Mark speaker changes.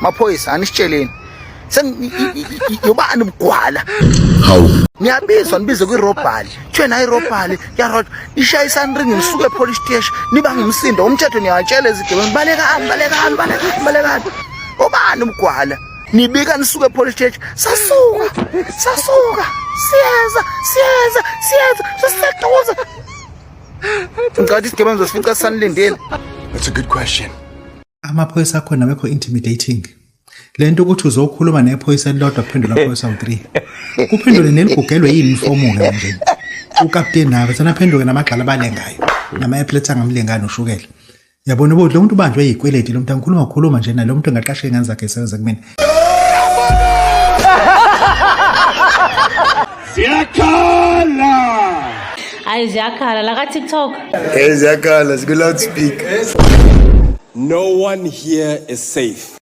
Speaker 1: Maphoyisa anisitsheleni. Yobani ubugwala?
Speaker 2: Hawu.
Speaker 1: Niyabizwa nibize kwi-robbery. Kuthiwe nayi robbery, yarojwa. Ishayisani ring nisuke epolice station nibanga umsindo. Umthetho niyawatshela ezigebengu balekani balekani balekani balekani. Obani ubugwala? Nibika nisuke epolice station. Sasuka. Sasuka. Siyeza, siyeza, siyeza. Sesiseduze. Ngicela isigebengu zosifica sisanilindile.
Speaker 2: That's a good question.
Speaker 3: Amaphoyisa akhona awekho intimidating. Le nto ukuthi uzokhuluma nephoyisa elilodwa kuphendula amaphoyisa awu-3. Kuphendule neligugelwe yinifomu-ke manje. Ukapteni nabo sanaphenduke namagxala abalengayo. Nama-airplates angamlingani ushukela. Yabona ukuthi lo muntu ubanjwe yikweleti lo muntu angikhuluma ukukhuluma nje nalo muntu engaqasha iy'ngane zakhe esebenza kumina.
Speaker 4: Ziyakhala.
Speaker 5: Hayi ziyakhala la ka TikTok.
Speaker 2: Eh ziyakhala siku loudspeaker.
Speaker 4: No one here is safe.